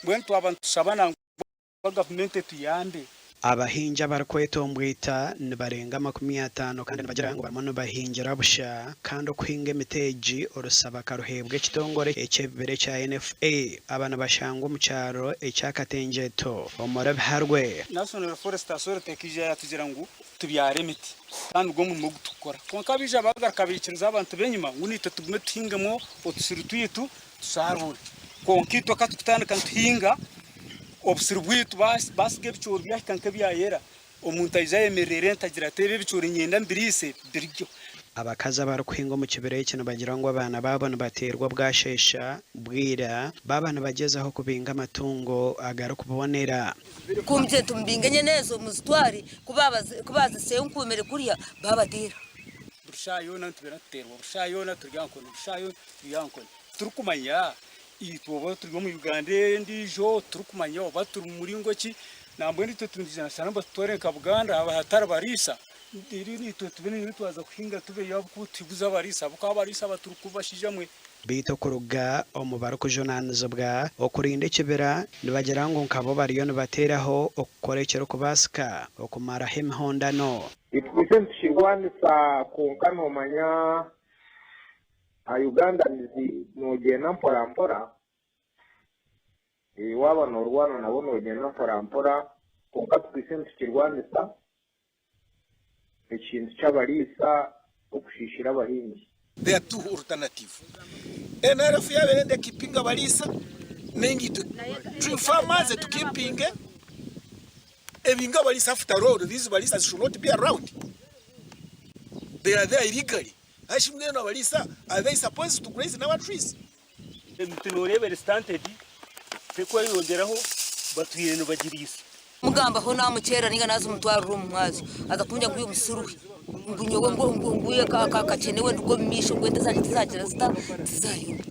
Mbwenu twaba nitushaba nangwa gavumenti etuyambe. Abahingi abarikwetombwita nibarenga 50 kandi nibagira ngu barimu nibahingira busha kandi okuhinga emiti egi orusa bakaruheebwa ekitongore eky'ebibira ekya NFA. Aba nibashangwa omu kyaro ekya Katengyeto omuri Biharwe. National Forest Authority ekaija yatugira ngu tubyare emiti kandi nigwo murimo ogu turikukora. Kwonka baija bagaruka baikiriza abantu b'enyima ngu naitwe tugume tuhingemu otusiri twaitu tusharuure. Kwonka itwe ka turikutandika nituhinga obusiri bwaitu basiga ebicoori byahika nk'ebyayera, omuntu aija ayemerera ente agira ati ebi ebicoori niinyenda mbiriise biryo. Abakazi abarikuhinga omu kibira eki nibagira ngu abaana baabo nibateerwa bwasheesha bwira baaba nibagyezaho kubinga amatungo agarikubonera. Ku mugire nti mubinge enyana ezo muzitware, ku baaziseenkumire kurya, baabateera. Buri shaaha yoona nitubeera nituteerwa, buri shaaha yoona turi aha nkoni, buri shaaha yoona turi aha nkoni. Titurikumanya itwe oba turi omu Uganda endiijo, titurikumanya oba turi mu muringo ki. Nambwenu itwe twija nitushanga nibatutwara nka Buganda haba hatari bariisa, reero itwe tube nitwaza kuhinga tubeyo ahabw'okuba tituguza abariisa ahabw'okuba abariisa aba turi bashaija mwe. Beitu okuruga omu barikujunaanizibwa okurinda ekibira nibagira ngu nkabo bariyo nibateeraho okukora ekirikubaasika okumaraho emihondano. Itwe nitukirwanisa kwonka nomanya Ugandans nogyenda mpora mpora, waaba norwana nabo nogyenda mpora mpora kwonka tukwaitse nitukirwanisa ekintu ky'abariisa okushiishira abahingi. There are two alternative. NRF yaaba erenda ekipinge abariisa nainga itwe turi farmers tukipinge ebinge abariisa after all these bariisas should not be around. They are there illegally. Hashi mbwenu abariisa are they supposed to graze in our trees? Emiti nooreeba eri stunted terikweyongyeraho batwire nibagiriisa. Mugambaho namukyera ninga naza omutwarira omu mwazyo aza kungira ngu omusiru we ngu nyowe ngu ngu ngu akakyene we nduga omu maisho ngu ente zangye tizagira zita tizayoma.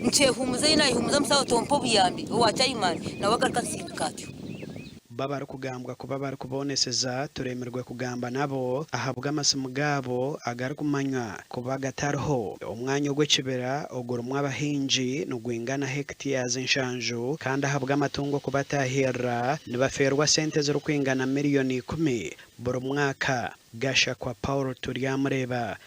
Nkyehumuza ei nayehumuza musawo tompa obuyambi owa chairman nawe agaruka ansindika atyo. Bo abarikugambwa kuba barikubooneseza turemirwe kugamba nabo ahabw'amasimu gaabo agarikumanywa kuba gatariho. Omwanya ogw'ekibira ogurimu abahingi nigwingana hectares nshanju kandi ahabw'amatungo kubatahirira nibafeerwa sente ezirikwingana miriyoni ikumi buri mwaka. Gashakwa Paul Turyamureeba.